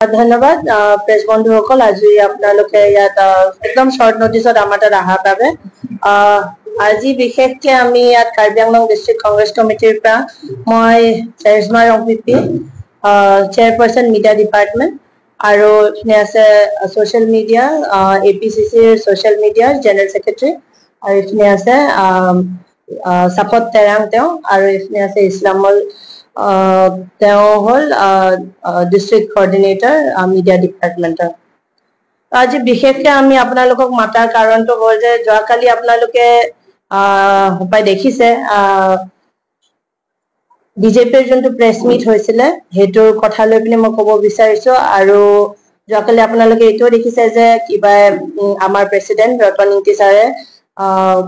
ধন্যবাদ প্ৰেছ বন্ধুসকল, আজি আপোনালোকে ইয়াত একদম শ্বৰ্ট নটিচত আমাৰ তাত অহাৰ বাবে। আজি বিশেষকে আমি ইয়াত কাৰ্বি আংলং ডিষ্ট্ৰিক্ট কংগ্ৰেছ কমিটিৰ পৰা মই চেৰিজমা ৰংপিপি, চেয়াৰপাৰ্চন মিডিয়া ডিপাৰ্টমেণ্ট, আৰু এইখিনি আছে ছ'চিয়েল মিডিয়া, এপিচিচিৰ ছ'চিয়েল মিডিয়াৰ জেনেৰেল ছেক্ৰেটাৰী, আৰু এইখিনি আছে চাপত তেৰাং তেওঁ, আৰু এইখিনি আছে ইছলামল, তেওঁ হ'ল ডিষ্ট্ৰিক্ট কৰ্ডিনেটৰ মিডিয়া ডিপাৰ্টমেণ্টৰ। আজি বিশেষকে আমি আপোনালোকক মাতাৰ কাৰণটো হ'ল যে যোৱাকালি আপোনালোকে হপাই দেখিছে বিজেপিৰ যোনটো প্ৰেছ মিট হৈছিলে, সেইটোৰ কথা লৈ পিনে মই ক'ব বিচাৰিছো। আৰু যোৱাকালি আপোনালোকে এইটোও দেখিছে যে কিবা আমাৰ প্ৰেচিডেণ্ট ৰতন ইংতি ছাৰে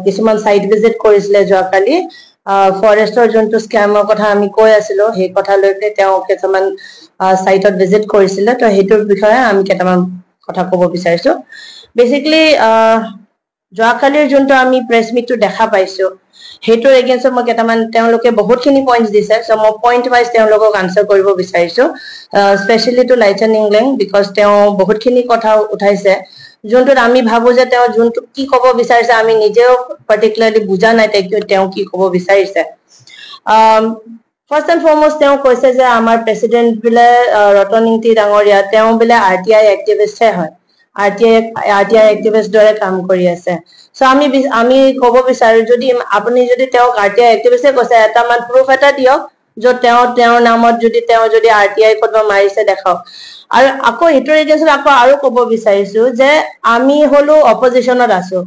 কিছুমান চাইট ভিজিট কৰিছিলে যোৱাকালি। ফৰেষ্টৰ যোনটো স্কেমৰ কথা আমি কৈ আছিলো, সেই কথা লৈ পিনে তেওঁ কিছুমান চাইটত ভিজিট কৰিছিলে। তো সেইটোৰ বিষয়ে আমি কেইটামান কথা ক'ব বিচাৰিছো। বেচিকেলি যোৱাকালিৰ যোনটো আমি প্ৰেছ মিটটো দেখা পাইছো, সেইটোৰ এগেইনষ্টত মই কেইটামান, তেওঁলোকে বহুতখিনি পইণ্টছ দিছে, চ' মই পইণ্ট ৱাইজ তেওঁলোকক আনচাৰ কৰিব বিচাৰিছো, স্পেচিয়েলি টু লাইচন ইংলেং, because তেওঁ বহুতখিনি কথা উঠাইছে যোনটোত আমি ভাবো যে তেওঁ যোনটো কি ক'ব বিচাৰিছে আমি নিজেও পাৰ্টিকুলাৰলি বুজা নাই তেওঁ কি ক'ব বিচাৰিছে। ফাৰ্ষ্ট এণ্ড ফৰমষ্ট তেওঁ কৈছে যে আমাৰ প্ৰেচিডেণ্ট বোলে ৰতন ইংতি ডাঙৰীয়া, তেওঁ বোলে আৰটিআই এক্টিভিষ্টহে হয়, আৰটিআই এক্টিভিষ্ট দৰে কাম কৰি আছে। চ' আমি ক'ব বিচাৰো, যদি আপুনি যদি তেওঁক আৰটিআই এক্টিভিষ্টে কৈছে, এটা মান প্ৰুফ এটা দিয়ক য'ত তেওঁ তেওঁৰ নামত যদি তেওঁ যদি আৰটিআই ক'ৰবাত মাৰিছে দেখাওক। আৰু আকৌ সেইটোৰ এগেইনষ্টত আকৌ আৰু ক'ব বিচাৰিছো যে আমি হলো অপজিশ্যনত আছো,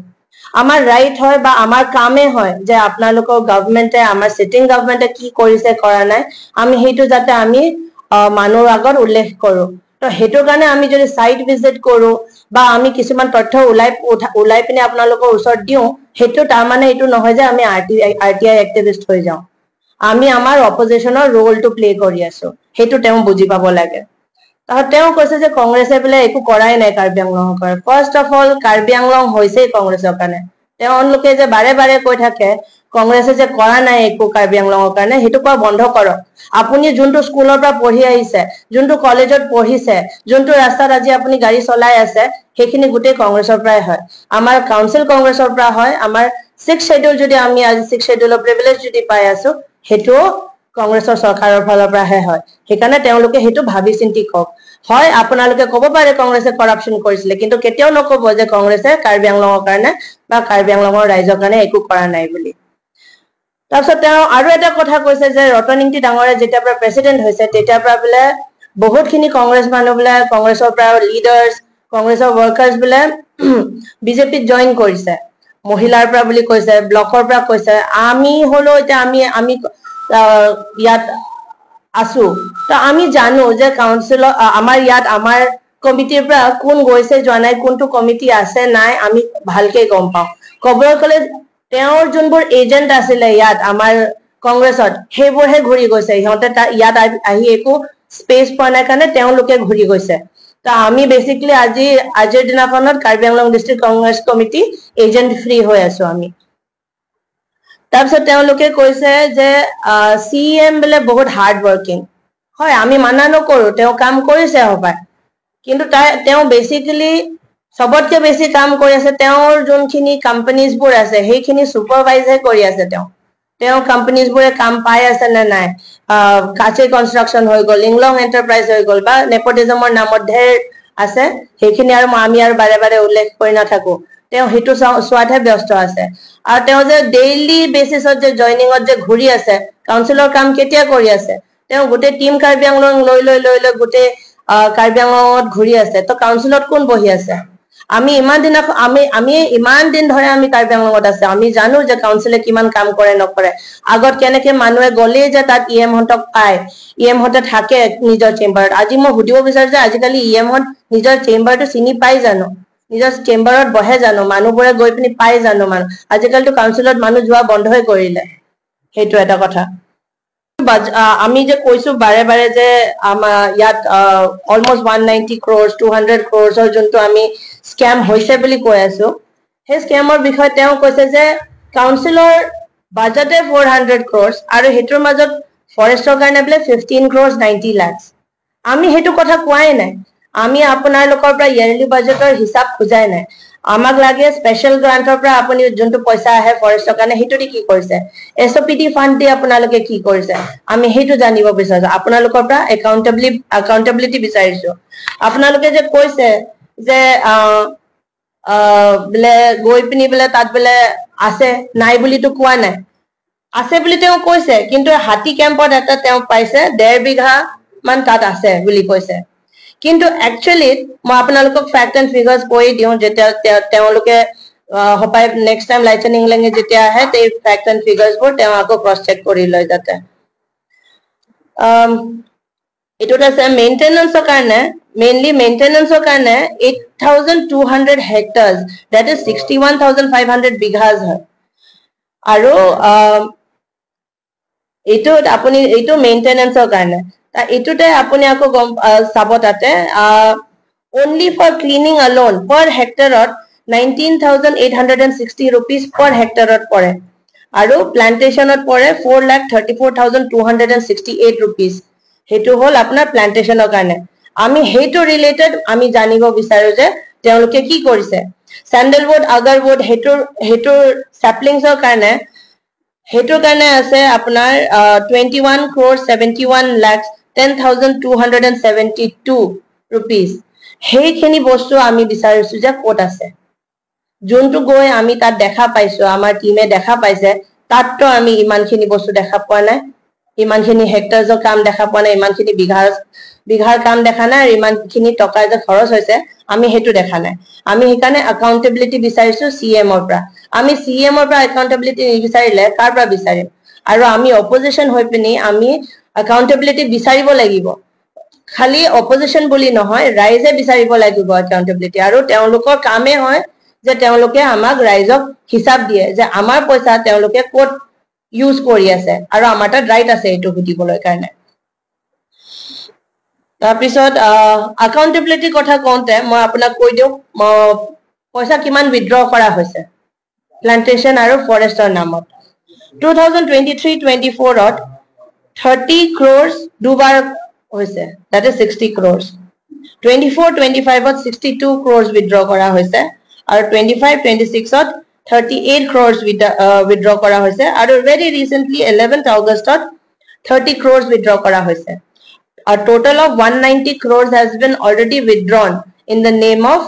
আমাৰ ৰাইট হয় বা আমাৰ কামেই হয় যে আপোনালোকৰ গভমেণ্টে, আমাৰ চিটিং গভমেণ্টে কি কৰিছে কৰা নাই, আমি সেইটো যাতে আমি মানুহৰ আগত উল্লেখ কৰো। তো সেইটো কাৰণে আমি যদি চাইট ভিজিট কৰো বা আমি কিছুমান তথ্য ওলাই ওলাই পিনে আপোনালোকৰ ওচৰত দিওঁ, সেইটো তাৰমানে এইটো নহয় যে আমি আৰটিআই এক্টিভিষ্ট হৈ যাওঁ। আমি আমাৰ অপজিশ্যনৰ ৰোলটো প্লে কৰি আছো, সেইটো তেওঁ বুজি পাব লাগে। তেওঁ কৈছে যে কংগ্ৰেছে বোলে একো কৰাই নাই কাৰ্বি আংলঙৰ কাৰণে। First of all Karbi Anglong হৈছেই কংগ্ৰেছৰ কাৰণে। তেওঁলোকে যে বাৰে বাৰে কৈ থাকে কংগ্ৰেছে যে কৰা নাই একো কাৰ্বি আংলঙৰ কাৰণে, সেইটো কোৱা বন্ধ কৰক। আপুনি যোনটো স্কুলৰ পৰা পঢ়ি আহিছে, যোনটো কলেজত পঢ়িছে, যোনটো ৰাস্তাত আজি আপুনি গাড়ী চলাই আছে, সেইখিনি গোটেই কংগ্ৰেছৰ পৰাই হয়। আমাৰ কাউন্সিল কংগ্ৰেছৰ পৰা হয়। আমাৰ ছিক্স শ্বেডিউল যদি আমি আজি ছিক্স শ্বেডিউলৰ প্ৰিভিলেজ যদি পাই আছো, সেইটোও কংগ্ৰেছৰ চৰকাৰৰ ফালৰ পৰাহে হয়। সেইকাৰণে তেওঁলোকে সেইটো ভাবি চিন্তি কওক। হয়, আপোনালোকে ক'ব পাৰে কংগ্ৰেছে কৰাপশ্যন কৰিছিলে, কিন্তু কেতিয়াও নক'ব যে কংগ্ৰেছে কাৰ্বি আংলঙৰ কাৰণে বা কাৰ্বি আংলঙৰ ৰাইজৰ কাৰণে একো কৰা নাই বুলি। তাৰপিছত তেওঁ আৰু এটা কথা কৈছে যে ৰতন ইংতি ডাঙৰীয়া যেতিয়াৰ পৰা প্ৰেচিডেণ্ট হৈছে তেতিয়াৰ পৰা বোলে বহুতখিনি কংগ্ৰেছ মানুহ বোলে, কংগ্ৰেছৰ পৰা লিডাৰ্ছ, কংগ্ৰেছৰ ৱৰ্কাৰ্ছ বোলে বিজেপিত জইন কৰিছে, মহিলাৰ পৰা বুলি কৈছে, ব্লকৰ পৰা কৈছে। আমি হলেও এতিয়া আমি ইয়াত আছো, তো আমি জানো যে কাউন্সিলৰ আমাৰ ইয়াত আমাৰ কমিটিৰ পৰা কোন গৈছে যোৱা নাই, কোনটো কমিটি আছে নাই, আমি ভালকে গম পাওঁ। ক'বলৈ গ'লে তেওঁৰ যোনবোৰ এজেণ্ট আছিলে ইয়াত আমাৰ কংগ্ৰেছত, সেইবোৰহে ঘূৰি গৈছে। সিহঁতে ইয়াত আহি একো স্পেচ পোৱা নাই কাৰণে তেওঁলোকে ঘূৰি গৈছে। তো আমি বেচিকেলি আজিৰ দিনাখনত Karbi Anglong district Congress committee agent free হৈ আছো আমি। তাৰপিছত তেওঁলোকে কৈছে যে চি এম বোলে বহুত হাৰ্ড ৱৰ্কিং হয়। আমি মানা নকৰো, তেওঁ কাম কৰিছে হপায়, কিন্তু তেওঁ বেচিকেলি চবতকে বেছি কাম কৰি আছে তেওঁৰ যোনখিনি কোম্পানীজবোৰ আছে সেইখিনি চুপাৰভাইজহে কৰি আছে। তেওঁ কোম্পানীজবোৰে কাম পাই আছে নে নাই, কাচে কনষ্ট্ৰাকশ্যন হৈ গ'ল, ইংলং এণ্টাৰপ্ৰাইজ হৈ গ'ল, বা নেপটিজমৰ নামত ঢেৰ আছে, সেইখিনি আৰু আমি আৰু বাৰে বাৰে উল্লেখ কৰি নাথাকো। তেওঁ সেইটো চোৱাতহে ব্যস্ত আছে। আৰু তেওঁ যে ডেইলি বেচিছত যে জইনিঙত যে ঘূৰি আছে, কাউন্সিলৰ কাম কেতিয়া কৰি আছে, তেওঁ গোটেই টিম কাৰ্বি আংলং লৈ লৈ লৈ লৈ গোটেই কাৰ্বি আংলঙত ঘূৰি আছে। তো কাউন্সিলত কোন বহি আছে? আমি ইমান দিনা আমি আমি ইমান দিন ধৰে আমি কাৰ্বি আংলঙত আছে, আমি জানো যে কাউন্সিলে কিমান কাম কৰে নকৰে। আগত কেনেকে মানুহে গ'লেই যে তাত ই এম হঁতক পায়, ই এম হঁতে থাকে নিজৰ চেম্বাৰত। আজি মই সুধিব বিচাৰো যে আজিকালি ই এম হঁত নিজৰ চেম্বাৰটো চিনি পাই জানো? নিজৰ চেম্বাৰত বহে জানো? মানুহবোৰে গৈ পিনি পাই জানো মানুহ? আজিকালিতো কাউন্সিলত মানুহ যোৱা বন্ধই কৰিলে। সেইটো এটা কথা। আমি যে কৈছো বাৰে বাৰে যে আমাৰ ইয়াত অলমষ্ট 190 ক্ৰ'ৰ্ছ, 200 ক্ৰ'ৰ্ছৰ যোনটো আমি স্কেম হৈছে বুলি কৈ আছো, সেই স্কেমৰ বিষয়ে তেওঁ কৈছে যে কাউন্সিলৰ বাজেটে 400 ক্ৰ'ৰ্ছ আৰু সেইটোৰ মাজত ফৰেষ্টৰ কাৰণে বোলে 15 ক্ৰ'ৰ্ছ 90 লাখ। আমি সেইটো কথা কোৱাই নাই। আমি আপোনালোকৰ পৰা ইয়েৰলি বাজেটৰ হিচাপ খোজাই নাই। আমাক লাগে স্পেচিয়েল গ্ৰাণ্টৰ পৰা আপুনি যোনটো পইচা আহে ফৰেষ্টৰ কাৰণে, সেইটো দি কি কৰিছে, SOPD fund দি আপোনালোকে কি কৰিছে, আমি সেইটো জানিব বিচাৰিছো। আপোনালোকৰ পৰা একাউণ্টেবিলিটি বিচাৰিছো। আপোনালোকে যে কৈছে যে বোলে গৈ পিনি বোলে তাত বোলে আছে, নাই বুলিতো কোৱা নাই, আছে বুলি তেওঁ কৈছে, কিন্তু হাতী কেম্পত এটা তেওঁ পাইছে 1.5 বিঘা মান তাত আছে বুলি কৈছে। কিন্তু একচুৱেলি মই আপোনালোকক ফেক্ট এণ্ড ফিগাৰ্ছ কৈ দিওঁ, যেতিয়া তেওঁলোকে সপাই নেক্সট টাইম লাইচেন ইংলেঙে যেতিয়া আহে, সেই ফেক্ট এণ্ড ফিগাৰ্ছবোৰ তেওঁ আকৌ ক্ৰছ চেক কৰি লয় যাতে। এইটোত আছে মেইনটেনেন্সৰ কাৰণে, মেইনলি মেইনটেনেন্সৰ কাৰণে 8,200 hectares, that is 61,500 bighas হয়। আৰু এইটোত আপুনি এইটো মেইনটেনেন্সৰ কাৰণে, এইটোতে আপুনি আকৌ গম চাব তাতে only for cleaning alone per হেক্টৰত 19,860 rupees per হেক্টৰত পৰে, আৰু প্লান্টেশ্যনত পৰে 4,34,268 rupees। সেইটো হ'ল আপোনাৰ প্লান্টেশ্যনৰ কাৰণে। আমি সেইটো ৰিলেটেড আমি জানিব বিচাৰো যে তেওঁলোকে কি কৰিছে। চেণ্ডেলউড, আগাৰউড সেইটোৰ চেপলিংছৰ কাৰণে, সেইটোৰ কাৰণে আছে আপোনাৰ 21 crore 71 lakhs 10,272 rupees। সেইখিনি বস্তু আমি বিচাৰিছো যে ক'ত আছে। যোনটো গৈ আমি তাত দেখা পাইছো, আমাৰ টিমে দেখা পাইছে, তাততো আমি ইমানখিনি বস্তু দেখা পোৱা নাই, ইমানখিনি হেক্টৰ্ছৰ কাম দেখা পোৱা নাই, ইমানখিনি বিঘাৰ কাম দেখা নাই, আৰু ইমানখিনি টকা যে খৰচ হৈছে আমি সেইটো দেখা নাই। আমি সেইকাৰণে একাউণ্টেবিলিটি বিচাৰিছো চি এমৰ পৰা। আমি চি এমৰ পৰা একাউণ্টেবিলিটি নিবিচাৰিলে কাৰ পৰা বিচাৰিম? আৰু আমি অপজিশ্যন হৈ পিনি আমি একাউণ্টেবিলিটি বিচাৰিব লাগিব। খালি অপজিশ্যন বুলি নহয়, ৰাইজে বিচাৰিব লাগিব একাউণ্টেবিলিটি। আৰু তেওঁলোকৰ কামেই হয় যে তেওঁলোকে আমাক ৰাইজক হিচাপ দিয়ে যে আমাৰ পইচা তেওঁলোকে ক'ত ইউজ কৰি আছে, আৰু আমাৰ তাত ৰাইট আছে এইটো সুধিবলৈ কাৰণে। তাৰপিছত একাউণ্টেবিলিটিৰ কথা কওঁতে মই আপোনাক কৈ দিওঁ পইচা কিমান উইড্ৰ কৰা হৈছে প্লান্টেশ্যন আৰু ফৰেষ্টৰ নামত। 2023-24ত 30 ক্ৰ'ৰ্ছ দুবাৰ হৈছে, that is 60 crores। 24-25ত 62 crores withdraw কৰা হৈছে, আৰু 25-26ত 38 ক্ৰ'ৰ্ছ উইড্ৰ কৰা হৈছে, আৰু ভেৰি ৰিচেণ্টলি 11 আগষ্টত 30 ক্ৰ'ৰ্ছ উইড্ৰ কৰা হৈছে। A total of 190 crores has been already withdrawn in the name of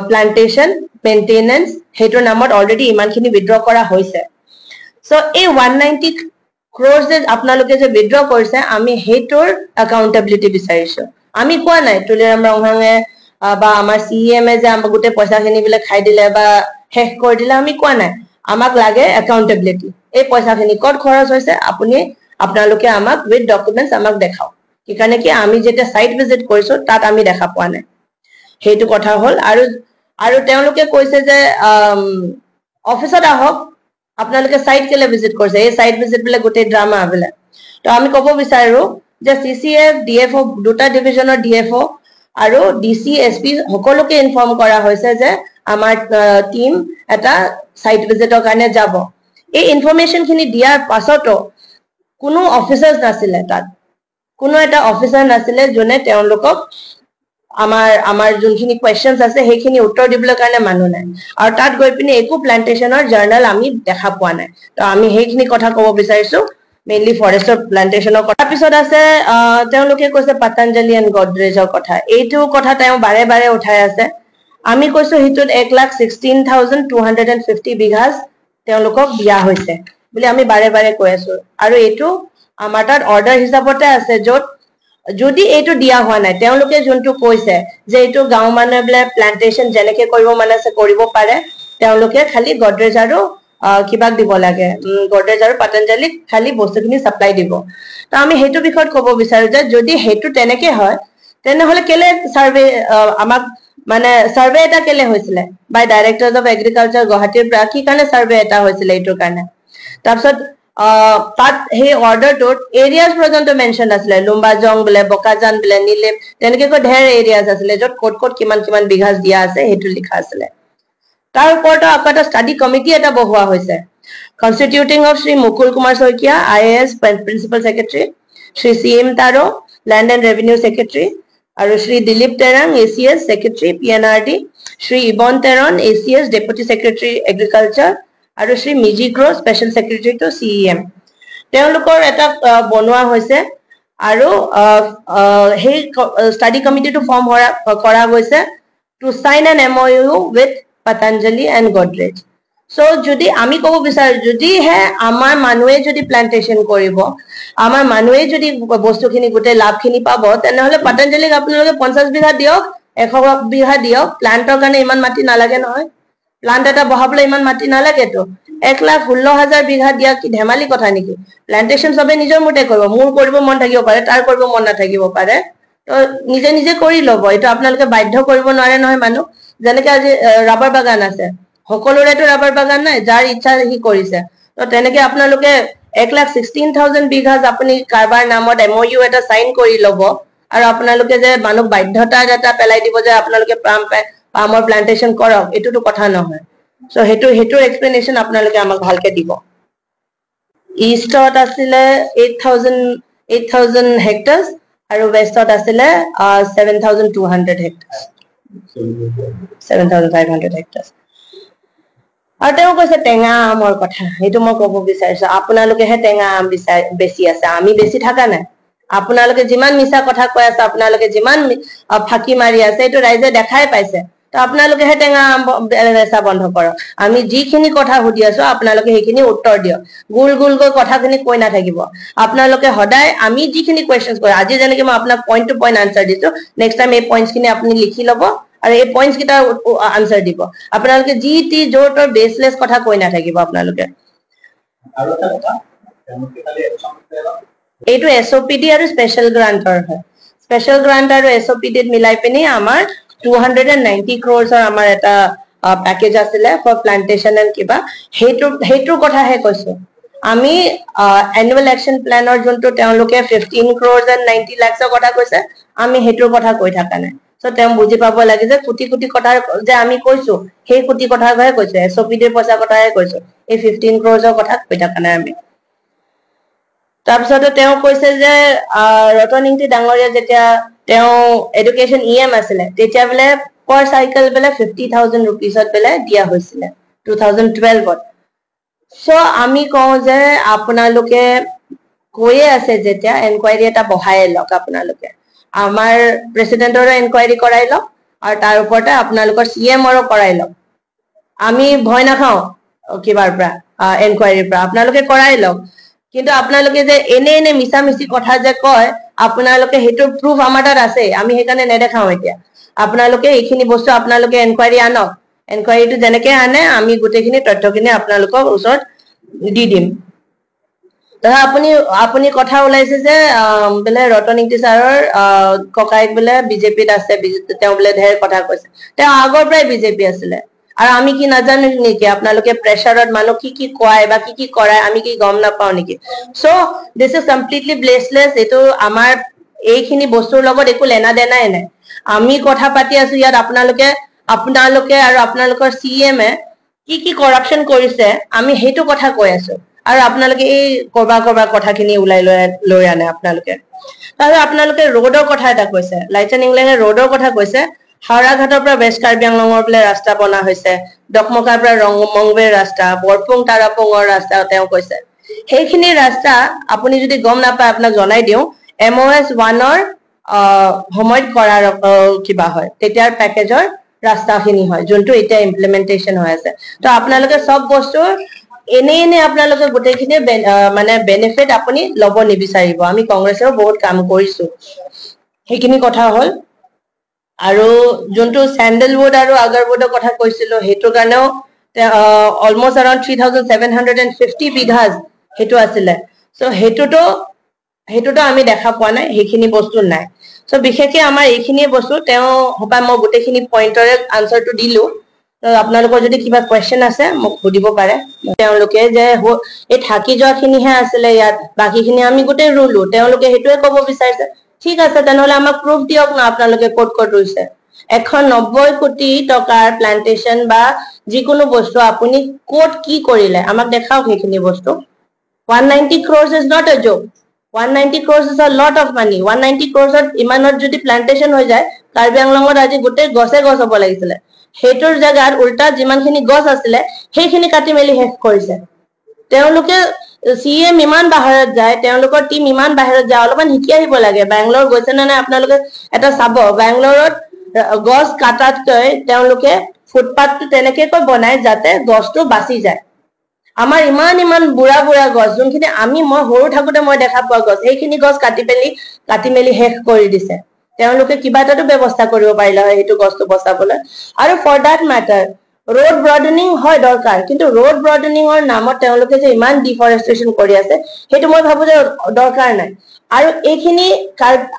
plantation maintenance। সেইটোৰ নামত অলৰেডি ইমানখিনি উইড্ৰ কৰা হৈছে। চ' এই 190 ক্ৰ'ৰ্ছ যে আপোনালোকে যে উইড্ৰ কৰিছে, আমি সেইটোৰ একাউণ্টেবিলিটি বিচাৰিছো। আমি কোৱা নাই তুলিৰাম ৰংহাঙে বা আমাৰ চি এম এ যে আমাক গোটেই পইচাখিনি বোলে খাই দিলে বা শেষ কৰি দিলে, আমি কোৱা নাই। আমাক লাগে একাউণ্টেবিলিটি। এই পইচাখিনি ক'ত খৰচ হৈছে, আপোনালোকে আমাক উইথ ডকুমেণ্টছ আমাক দেখাওক। সেইকাৰণে কি আমি যেতিয়া চাইট ভিজিট কৰিছো, তাত আমি দেখা পোৱা নাই, সেইটো কথা হ'ল। আৰু তেওঁলোকে কৈছে যে অফিচত আহক, আপোনালোকে চাইট কেলে ভিজিট কৰিছে, এই চাইট ভিজিট বোলে গোটেই ড্ৰামা বোলে। তো আমি ক'ব বিচাৰো যে চিচিএফ, ডিএফঅ, দুটা ডিভিজনৰ ডিএফঅ আৰু ডিচি, এছ পি সকলোকে ইনফৰ্ম কৰা হৈছে যে আমাৰ টিম এটা চাইট ভিজিটৰ কাৰণে যাব। এই ইনফৰমেশ্যন খিনি দিয়াৰ পাছতো কোনো অফিচাৰ্ছ নাছিলে তাত, কোনো এটা অফিচাৰ নাছিলে যোনে তেওঁলোকক আমাৰ যোনখিনি কুৱেশ্যনছ আছে সেইখিনি উত্তৰ দিবলৈ কাৰণে মানুহ নাই। আৰু তাত গৈ পিনি একো প্লান্টেশ্যনৰ জাৰ্নেল আমি দেখা পোৱা নাই। তো আমি সেইখিনি কথা ক'ব বিচাৰিছো, মেইনলি ফৰেষ্টৰ প্লান্টেশ্যনৰ কথা। তাৰপিছত আছে তেওঁলোকে কৈছে পতঞ্জলি এণ্ড গডৰেজৰ কথা। এইটো কথা তেওঁ বাৰে বাৰে উঠাই আছে। আমি কৈছো সেইটোত 1,16,250 bighas তেওঁলোকক দিয়া হৈছে বুলি আমি বাৰে বাৰে কৈ আছো, আৰু এইটো আমাৰ তাত অৰ্ডাৰ হিচাপতে আছে, য'ত যদি এইটো দিয়া হোৱা নাই, তেওঁলোকে যোনটো কৈছে যে এইটো গাঁও মানুহে বোলে প্লান্টেশ্যন যেনেকে কৰিব মানে আছে কৰিব পাৰে, তেওঁলোকে খালি গডৰেজ আৰু কিবাক দিব লাগে, গডৰেজ আৰু পতঞ্জলিক খালি বস্তুখিনি চাপ্লাই দিব। তো আমি সেইটো বিষয়ত ক'ব বিচাৰো যে যদি সেইটো তেনেকে হয়, তেনেহলে কেলে চাৰ্ভে আমাক মানে চাৰ্ভে এটা কেলে হৈছিলে বাই ডাইৰেক্টৰ্ছ অফ এগ্ৰিকালচাৰ গুৱাহাটীৰ পৰা? কি কাৰণে চাৰ্ভে এটা হৈছিলে এইটোৰ কাৰণে? তাৰপিছত তাত সেই অৰ্ডাৰটোত এৰিয়াজ পৰ্যন্ত মেনশ্যন আছিলে, লুম্বাজং বোলে, বকাজান বোলে, নীলিম, তেনেকে কৈ ঢেৰ এৰিয়াজ আছিলে য'ত ক'ত ক'ত কিমান কিমান বিঘাজ দিয়া আছে সেইটো লিখা আছিলে। তাৰ ওপৰতো আকৌ এটা ষ্টাডি কমিটি এটা বহোৱা হৈছে, কনষ্টিটিউটিং of Shri Mukul Kumar Saikia, IAS, principal secretary, Shri C M Taro, land and revenue secretary, আৰু Shri Dilip Terang, ACS, secretary, PNRD, Shri Ibon Teron, ACS, deputy secretary, agriculture আৰু শ্ৰী মিজি ক্ৰ', স্পেচিয়েল ছেক্ৰেটাৰী টু চিইএম। তেওঁলোকৰ এটা বনোৱা হৈছে আৰু সেই ষ্টাডি কমিটিটো ফৰ্ম কৰা গৈছে to sign an MoU with Patanjali and Godrej. So যদি আমি ক'ব বিচাৰো, যদিহে আমাৰ মানুহে যদি প্লান্টেশ্যন কৰিব, আমাৰ মানুহে যদি বস্তুখিনি গোটেই লাভখিনি পাব, তেনেহ'লে পতঞ্জলিক আপোনালোকে 50 বিঘা দিয়ক, 100 বিঘা দিয়ক। প্লান্টৰ কাৰণে ইমান মাটি নালাগে নহয়। প্লান্ট এটা বহাবলৈ ইমান মাটি নালাগেতো। 1,16,000 বিঘা দিয়া কি ধেমালি কথা নেকি? প্লান্টেশ্যন চবে নিজৰ মতে কৰিব। মোৰ কৰিব মন থাকিব পাৰে, তাৰ কৰিব মন নাথাকিব পাৰে, তো নিজে নিজে কৰি ল'ব। এইটো আপোনালোকে বাধ্য কৰিব নোৱাৰে নহয় মানুহ। যেনেকে আজি ৰাবাৰ বাগান আছে, সকলোৰেতো ৰাবাৰ বাগান নাই, যাৰ ইচ্ছা সি কৰিছে। তো তেনেকে আপোনালোকে 1,16,000 বিঘা আপুনি কাৰোবাৰ নামত এমইউ এটা চাইন কৰি ল'ব আৰু আপোনালোকে যে মানুহক বাধ্যতা এটা পেলাই দিব যে আপোনালোকে পামৰ প্লান্টেশ্যন কৰক, এইটোতো কথা নহয়। চ' সেইটোৰ এক্সপ্লেনেশ্যন আপোনালোকে আমাক ভালকে দিব। ইষ্টত আছিলে 8,000 হেক্টাৰ্ছ আৰু ৱেষ্টত আছিলে 7,200 hectares, 7,500 hectares। আৰু তেওঁ কৈছে টেঙা আমৰ কথা, সেইটো মই ক'ব বিচাৰিছো। আপোনালোকেহে টেঙা আম বেছি আছে, আমি বেছি থকা নাই। আপোনালোকে যিমান মিছা কথা কৈ আছে, আপোনালোকে যিমান ফাঁকি মাৰি আছে, এইটো ৰাইজে দেখাই পাইছে। তো আপোনালোকেহে টেঙা আম বেচা বন্ধ কৰক। আমি যিখিনি কথা সুধি আছো, আপোনালোকে সেইখিনি উত্তৰ দিয়ক। গোল গোলকৈ কথাখিনি কৈ নাথাকিব। আপোনালোকে সদায় আমি যিখিনি কুৱেশ্যন কৰোঁ, আজি যেনেকে মই আপোনাক পইণ্ট টু পইণ্ট আনচাৰ দিছো, নেক্সট টাইম এই পইণ্টছখিনি আপুনি লিখি ল'ব আৰু এই পইণ্টছ কেইটাৰ আনচাৰ দিব। আপোনালোকে যি টি য'ৰ তৰ বেচলেছ কথা কৈ নাথাকিব আপোনালোকে। আৰু এটা কথা, তেওঁলোকে খালি একচন এইটো এছঅপিডি আৰু স্পেচিয়েল গ্ৰান্টৰ হয়। স্পেচিয়েল গ্ৰান্ট আৰু এছঅপিডিত মিলাই পিনি আমাৰ 290 ক্ৰ'ৰ্ছৰ আমাৰ এটা পেকেজ আছিলে ফৰ প্লান্টেশ্যন এণ্ড কিবা, সেইটোৰ কথাহে কৈছো। আমি এনুৱেল একশ্যন প্লেনৰ যোনটো তেওঁলোকে 15 ক্ৰ'ৰ্ছ এণ্ড 90 লাখছৰ কথা কৈছে, আমি সেইটোৰ কথা কৈ থকা নাই। চ' তেওঁ বুজি পাব লাগে যে কোটি কোটি কথা যে আমি কৈছো, সেই কোটি কথাহে কৈছো, এছঅপিডিৰ পইচা কথাহে কৈছো, এই 15 ক্ৰ'ৰ্ছৰ কথা কৈ থকা নাই আমি। তাৰপিছতে তেওঁ কৈছে যে ৰতন ইংতি ডাঙৰীয়া যেতিয়া তেওঁ এডুকেশ্যন ইএম আছিলে, তেতিয়া বোলে পাৰ চাইকেল বোলে 50,000 ৰুপিজত বোলে দিয়া হৈছিলে 2012ত। চ' আমি কওঁ যে আপোনালোকে কৈয়ে আছে যেতিয়া এনকুৱাৰী এটা বহাই লওক। আপোনালোকে আমাৰ প্ৰেচিডেণ্টৰো এনকুৱাৰী কৰাই লওক আৰু তাৰ ওপৰতে আপোনালোকৰ চি এমৰো কৰাই লওক। আমি ভয় নাখাওঁ কিবাৰ পৰা, এনকুৱাৰীৰ পৰা, আপোনালোকে কৰাই লওক। কিন্তু আপোনালোকে যে এনে এনে মিছা মিছি কথা যে কয়, আপোনালোকে সেইটোৰ প্ৰুফ আমাৰ তাত আছে, আমি সেইকাৰণে নেদেখাওঁ এতিয়া। আপোনালোকে এইখিনি বস্তু আপোনালোকে এনকুৱাৰী আনক। এনকুৱাৰীটো যেনেকে আনে, আমি গোটেইখিনি তথ্যখিনি আপোনালোকৰ ওচৰত দি দিম। ধৰা আপুনি কথা ওলাইছে যে বোলে ৰতন ইংতি ছাৰৰ ককায়েক বোলে বিজেপিত আছে, তেওঁ বোলে ঢেৰ কথা কৈছে। তেওঁ আগৰ পৰাই বিজেপি আছিলে আৰু আমি কি নাজানো নেকি? আপোনালোকে প্ৰেচাৰত মানুহ কি কি কোৱাই বা কি কি কৰাই, আমি কি গম নাপাওঁ নেকি? So this is completely baseless. এইটো আমাৰ এইখিনি বস্তুৰ লগত একো লেনা দেনাই নাই। আমি কথা পাতি আছো ইয়াত, আপোনালোকে আৰু আপোনালোকৰ চি এম এ কি কি কৰাপশ্যন কৰিছে, আমি সেইটো কথা কৈ আছো আৰু আপোনালোকে এই কৰবা কৰবা কথাখিনি ওলাই লৈ আনে আপোনালোকে। তাৰপিছত আপোনালোকে ৰোডৰ কথা এটা কৈছে, লাইচেন ইংলেঙে ৰোডৰ কথা কৈছে। হাওৰাঘাটৰ পৰা ৱেষ্ট কাৰ্বি আংলঙৰ বোলে ৰাস্তা বনা হৈছে, ডকমকাৰ পৰা ৰংমংৱেৰ ৰাস্তা, বৰপুং তাৰাপুঙৰ ৰাস্তা তেওঁ কৈছে। সেইখিনি ৰাস্তা আপুনি যদি গম নাপায়, আপোনাক জনাই দিওঁ, এমঅ' এছ 1ৰ সময়ত কৰাৰ কিবা হয়, তেতিয়াৰ পেকেজৰ ৰাস্তাখিনি হয়, যোনটো এতিয়া ইমপ্লিমেণ্টেশ্যন হৈ আছে। তো আপোনালোকে চব বস্তুৰ এনেই এনেই আপোনালোকে গোটেইখিনি মানে বেনিফিট আপুনি ল'ব নিবিচাৰিব। আমি কংগ্ৰেছেও বহুত কাম কৰিছো, সেইখিনি কথা হ'ল। আৰু যোনটো চেণ্ডেলউড আৰু আগাৰউডৰ কথা কৈছিলো, সেইটোৰ কাৰণেও অলমষ্ট এৰাউণ্ড 3,750 বিঘাজ সেইটো আছিলে। চ' সেইটোতো আমি দেখা পোৱা নাই, সেইখিনি বস্তু নাই। চ' বিশেষকে আমাৰ এইখিনিয়ে বস্তু। তেওঁ হপাই মই গোটেইখিনি পইণ্টৰে আনচাৰটো দিলো। আপোনালোকৰ যদি কিবা কুৱেশ্যন আছে, মোক সুধিব পাৰে। তেওঁলোকে যে এই থাকি যোৱাখিনিহে আছিলে ইয়াত, বাকীখিনি আমি গোটেই ৰুলো, তেওঁলোকে সেইটোৱে ক'ব বিচাৰিছে। ঠিক আছে, তেনেহ'লে আমাক প্ৰুফ দিয়ক না, আপোনালোকে ক'ত ক'ত ৰুইছে। 190 কোটি টকাৰ প্লান্টেশ্যন বা যিকোনো বস্তু আপুনি ক'ত কি কৰিলে, আমাক দেখাওক সেইখিনি বস্তু। 190 crores is not a joke. 190 crores is a lot of money. 190 ক্ৰ'ৰ্ছত ইমানত যদি প্লান্টেশ্যন হৈ যায়, কাৰ্বি আংলঙত আজি গোটেই গছে গছ হ'ব লাগিছিলে। সেইটোৰ জেগাত উল্টা যিমানখিনি গছ আছিলে, সেইখিনি কাটি মেলি শেষ কৰিছে তেওঁলোকে। চি এম ইমান বাহিৰত যায়, তেওঁলোকৰ টিম ইমান বাহিৰত যায়, অলপমান শিকি আহিব লাগে। বেংগলোৰ গৈছে নে নাই আপোনালোকে এটা চাব। বেংগলোৰত গছ কাটাতকৈ তেওঁলোকে ফুটপাথটো তেনেকেকৈ বনায় যাতে গছটো বাচি যায়। আমাৰ ইমান ইমান বুঢ়া বুঢ়া গছ, যোনখিনি আমি মই সৰু থাকোতে মই দেখা পোৱা গছ, সেইখিনি গছ কাটি পেলি কাটি মেলি শেষ কৰি দিছে তেওঁলোকে। কিবা এটাতো ব্যৱস্থা কৰিব পাৰিলে হয় সেইটো গছটো বচাবলৈ। আৰু for that matter, road broadening হয় দৰকাৰ, কিন্তু ৰোড ব্ৰডেনিঙৰ নামত তেওঁলোকে যে ইমান ডিফৰেষ্টেশ্যন কৰি আছে, সেইটো মই ভাবো যে দৰকাৰ নাই। আৰু এইখিনি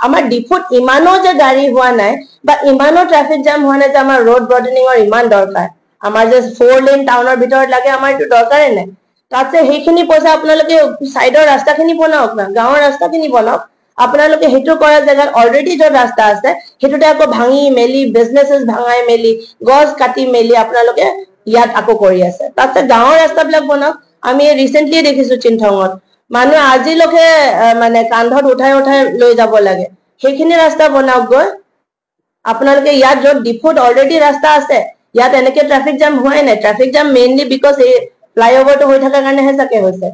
আমাৰ ডিফুত ইমানো যে গাড়ী হোৱা নাই বা ইমানো ট্ৰাফিক জাম হোৱা নাই যে আমাৰ ৰোড ব্ৰডেনিঙৰ ইমান দৰকাৰ। আমাৰ যে ফ'ৰ লেন টাউনৰ ভিতৰত লাগে, আমাৰ এইটো দৰকাৰেই নাই। তাতছে সেইখিনি পইচা আপোনালোকে চাইডৰ ৰাস্তাখিনি বনাওক না, গাঁৱৰ ৰাস্তাখিনি বনাওক। আপোনালোকে সেইটো কৰা জেগাত অলৰেডি য'ত ৰাস্তা আছে, সেইটোতে আকৌ ভাঙি মেলি, বিজনেছেছ ভাঙাই মেলি, গছ কাটি মেলি আপোনালোকে ইয়াত আকৌ কৰি আছে। তাতছে গাঁৱৰ ৰাস্তাবিলাক বনাওক। আমি ৰিচেণ্টলি দেখিছো চিন্থঙত মানুহ আজিলৈকে মানে কান্ধত উঠাই উঠাই লৈ যাব লাগে। সেইখিনি ৰাস্তা বনাওক গৈ আপোনালোকে। ইয়াত য'ত ডিফুত অলৰেডি ৰাস্তা আছে, ইয়াত এনেকে ট্ৰাফিক জাম হোৱাই নাই। ট্ৰাফিক জাম মেইনলি because এই ফ্লাইঅভাৰটো হৈ থকাৰ কাৰণেহে চাগে হৈছে,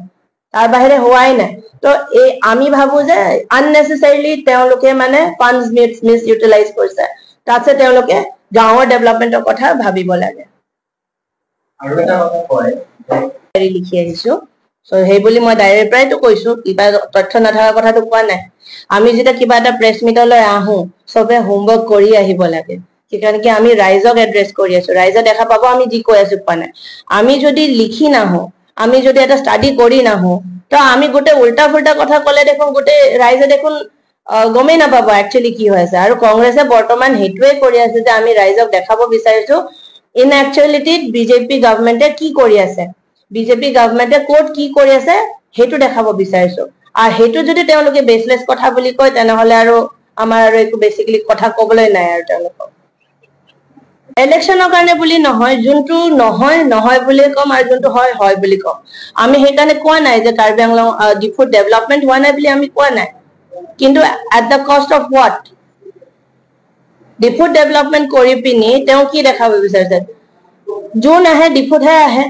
তাৰ বাহিৰে হোৱাই নাই। তো এই আমি ভাবো যে আননেচেচাৰিলি তেওঁলোকে মানে ফাণ্ডছ মিছ ইউটিলাইজ কৰিছে। তাতছে তেওঁলোকে গাঁৱৰ ডেভেলপমেণ্টৰ কথা ভাবিব লাগে। আৰু এটা কথা কয় যে ডায়েৰী লিখি আহিছো। চ' সেই বুলি মই ডায়েৰীৰ পৰাইতো কৈছো, কিবা তথ্য নথকা কথাটো কোৱা নাই। আমি যেতিয়া কিবা এটা প্ৰেছ মিটলৈ আহো, চবে হোমৱৰ্ক কৰি আহিব লাগে। সেইকাৰণে কি আমি ৰাইজক এড্ৰেছ কৰি আছো, ৰাইজে দেখা পাব আমি যি কৈ আছো কোৱা নাই। আমি যদি লিখি নাহো, আমি যদি এটা ষ্টাডি কৰি নাহো, তো আমি গোটেই উল্টা ফুল্টা কথা ক'লে দেখোন গোটেই ৰাইজে দেখোন গমেই নাপাব একচুৱেলি কি হৈ আছে। আৰু কংগ্ৰেছে বৰ্তমান সেইটোৱে কৰি আছে যে আমি ৰাইজক দেখাব বিচাৰিছো ইন একচুৱেলিটিত বিজেপি গভমেণ্টে কি কৰি আছে, বিজেপি গভমেণ্টে ক'ত কি কৰি আছে, সেইটো দেখাব বিচাৰিছো। আৰু সেইটো যদি তেওঁলোকে বেচলেছ কথা বুলি কয়, তেনেহলে আৰু আমাৰ আৰু একো বেচিকেলি কথা কবলৈ নাই। আৰু তেওঁলোকক ইলেকশ্যনৰ কাৰণে বুলি নহয়, যোনটো নহয় নহয় বুলিয়ে ক'ম আৰু যোনটো হয় হয় বুলি ক'ম। আমি সেইকাৰণে কোৱা নাই যে কাৰ্বি আংলং ডিফুত ডেভেলপমেণ্ট হোৱা নাই বুলি আমি কোৱা নাই, কিন্তু at the cost of what? ডিফুত development কৰি পিনি তেওঁ কি দেখাব বিচাৰিছে? যোন আহে ডিফুতহে আহে,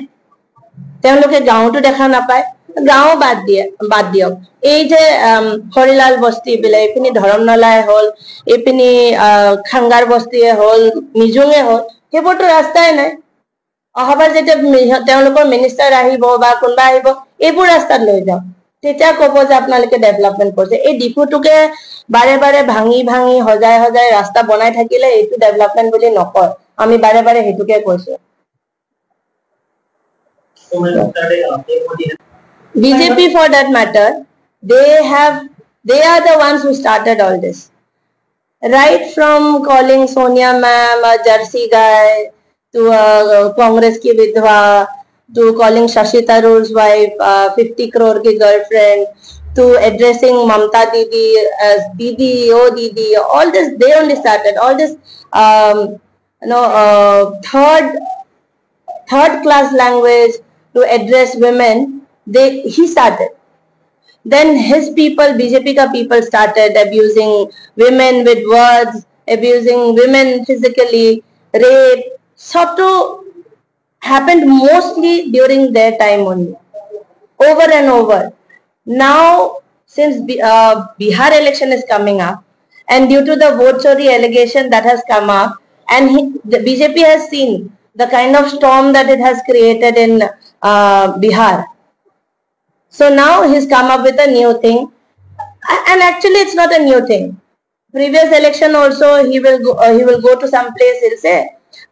তেওঁলোকে গাঁৱতো দেখা নাপায়। গাঁও বাদ দিয়ে, বাদ দিয়ক, এই যে হৰিলাল বস্তি বিলাক, এইপিনি ধৰমনলাই হ'ল, এইপিনি খাংগাৰ বস্তিয়ে হ'ল, মিজুঙে হ'ল, সেইবোৰতো ৰাস্তাই নাই। অহাবাৰ যেতিয়া তেওঁলোকৰ মিনিষ্টাৰ আহিব বা কোনোবা আহিব, এইবোৰ ৰাস্তাত লৈ যাওক, তেতিয়া ক'ব যে আপোনালোকে ডেভেলপমেণ্ট কৰিছে। এই ডিফুটোকে বাৰে বাৰে ভাঙি ভাঙি সজাই সজাই ৰাস্তা বনাই থাকিলে এইটো ডেভেলপমেণ্ট বুলি নকয়। আমি বাৰে বাৰে সেইটোকে কৈছো। So Saturday, Modi BJP, for that matter, they are the ones who started all this. Right from calling Sonia ma'am a Jersey guy to a Congress की विधवा, to calling Shashi Tharoor's wife 50 crore key girlfriend, to addressing Mamta Didi as Didi, oh Didi, all this they only started. All this third class language to address women, they he started. Then his people, BJP का people, started abusing women with words, abusing women physically, rape. সবটো happened mostly during their time only, over and over. Now, since Bihar election is coming up, and due to the vote chori allegation that has come up, and the BJP has seen the kind of storm that it has created in Bihar. So now he's come up with a new thing, and actually it's not a new thing. Previous election also he will go to some place, he'll say,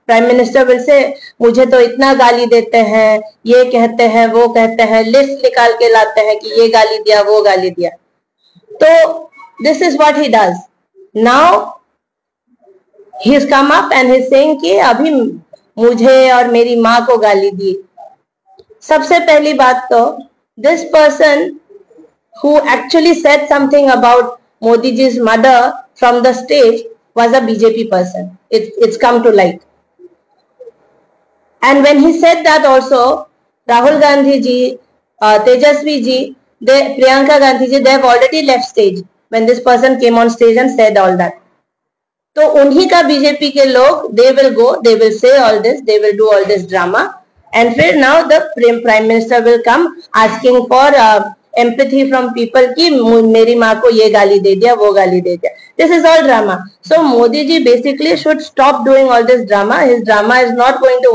Prime Minister will say, "मुझे तो इतना गाली देते हैं, ये कहते हैं, वो कहते हैं," लिस्ट निकाल के लाते हैं कि ये गाली दिया, वो गाली दिया। तो this is what he does. Now he has come up and he's saying कि अभी मुझे और मेरी माँ को गाली दी। सबसे पहली बात तो this person who actually said something about Modi ji's mother from the stage was a BJP person. It's come to light. And when he said that also, Rahul Gandhi ji, Tejasvi ji, They, Priyanka Gandhi ji, they have already left stage when this person came on stage and said all that. तो उन्हीं का BJP के लोग, they will go, they will say all this, they will do all this drama and फिर now the Prime Minister will come asking for empathy from people कि मेरी माँ को ये गाली दे दिया, वो गाली दे दिया। This is all drama. So Modi ji basically should stop doing all this drama. His drama is not going to work.